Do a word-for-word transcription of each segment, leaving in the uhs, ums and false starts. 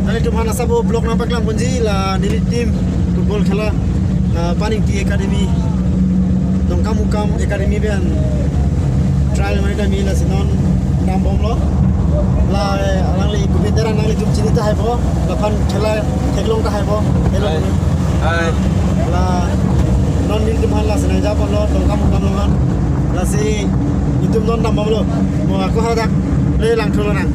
Nanglitum aphan asabo vlog nangpaklang ponji, la neli team football khela, ah, Paningti Academy, Dongkamukam Academy pen trial mari tame lasi non dambomlo. La, eh, alangli Govind Terang, nanglitum chini tahai bo, laphan khela theklong tahai bo. Hello. Hai. Hai. La non nelitum aphan lasi nangjaponlo, Dongkamukam along aphan. Lasi nelitum non dambomlo. Mo ako hadak le langthulo nang.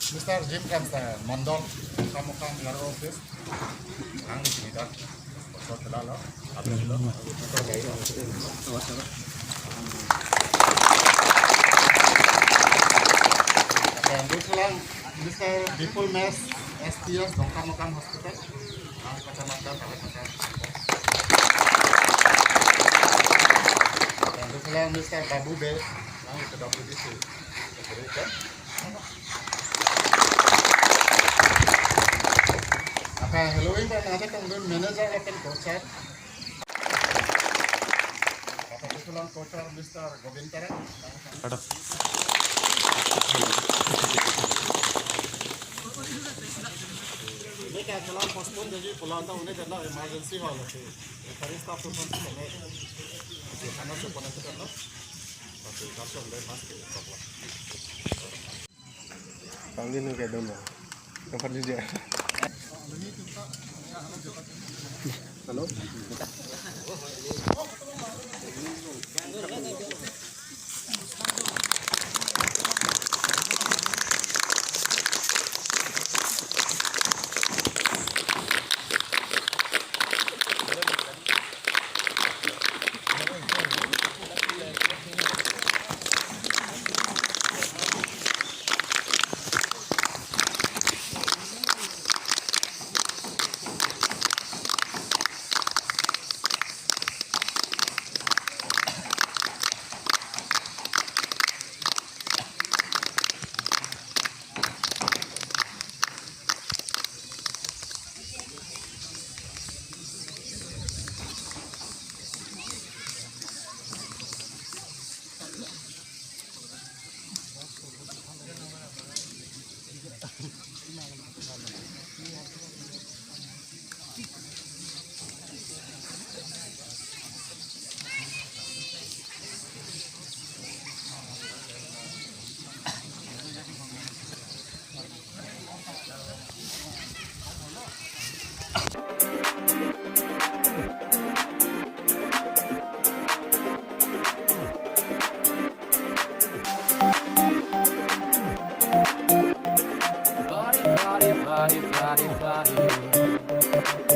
Mister Jim Ramsa, Mandal, Dongkamukam, L R O office, ang sini dah. Mister Bipul Mes, S T S, Dongkamukam Hospital. Ang kacamata, pakai pakai. Mister Babu Bey, ang itu W D C. Apa hello, ini nanti tunggu manager akan coach. Apa betulan coach Mister Govind Terang. Ini kayak kalau postpone jadi pulang tahu ini karena emergency hall sih. Tadi staff tuh kan sih karena karena sekolah itu kan loh. Tapi kasih udah mas ke. Pangli nu kedam ba. Kapan juga? Halo. Body, body, body, body, body.